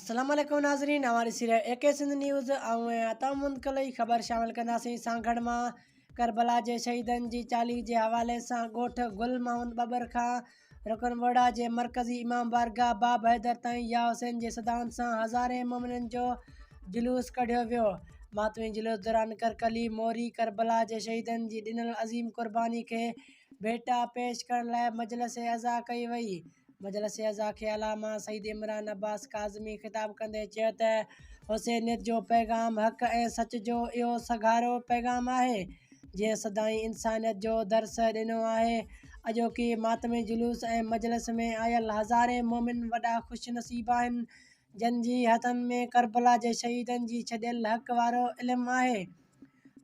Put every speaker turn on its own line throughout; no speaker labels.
السلام عليڪم ناظرين اوهان ڏسي رهيا اي ڪي سنڌ نيوز آئون آهيان عطا محمد ڪلئي خبر شامل ڪنداسين سانگهڙ مان ڪربلا جي شهيدن جي چاليهي جي حوالي سان ڳوٺ گل محمد ٻٻر کان رڪن ووڙا جي مرڪزي امام بارگاهه باب حيدر تائين يا حسين جي صدائن سان هزارين مومنن جو جلوس ڪڍيو ويو ماتمي جلوس دوران ڪرڪلي موري ڪربلا جي شهيدن جي ڏنل عظيم قرباني کي ڀيٽا پيش ڪرڻ لاء مجلس عزا ڪئي وئي مجلس عزا کي علامه سيد عمران عباس ڪاظمي خطاب ڪندي چيو ته حسينيت جو پيغام حق ۽ سچ جو اهو سگهارو پيغام آهي، جنهن سدائين انسانيت جو درس ڏنو آهي. اڄوڪي ماتمي جلوس ۽ مجلس ۾ آيل هزارين مومن وڏا خوش نصيب آهن، جن جي هٿن ۾ ڪربلا جي شهيدن جي ڇڏيل حق وارو علم آهي.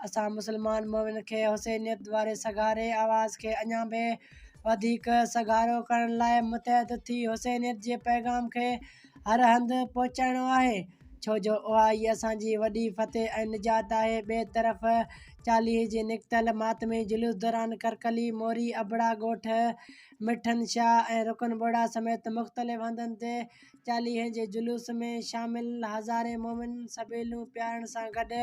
اسان مسلمان مومن کي حسينيت واري سگهاري آواز کي اڃا به وڌيڪ سگهارو ڪرڻ لاء متحد ٿي حسينيت جي پيغام کي هر هنڌ پهچائڻو آهي ڇو جو اها ئي اسان جي وڏي فتح ۽ نجات آهي. ٻئي طرف چاليهي جي نڪتل ماتمي جلوس دوران ڪرڪلي، موري، ابڙا ڳوٺ، مٺن شاهه ۽ رڪن ٻوڙا سميت مختلف هنڌن تي چاليهي جي جلوس ۾ شامل هزارين مومن سبيلون پيارڻ سان گڏ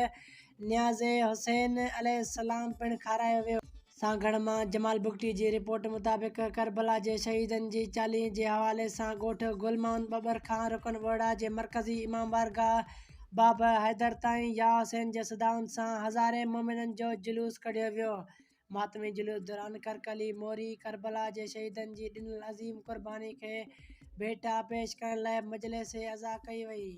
نياز حسين عليه السلام پڻ کارايو ويو. سانگهڙ مان جمال بگٽي جي رپورٽ مطابق ڪربلا جي شهيدن جي چاليهي جي حوالي سان ڳوٺ گل محمد ٻٻر کان رڪن ووڙا جي مرڪزي امام بارگاهه باب حيدر تائين يا حسين جي صدائن سان هزارين مومنن جو جلوس ڪڍيو ويو. ماتمي جلوس دوران ڪرڪلي موري ڪربلا جي شهيدن جي ڏنل عظيم قرباني کي ڀيٽا پيش ڪرڻ لاء مجلس عزا ڪئي وئي.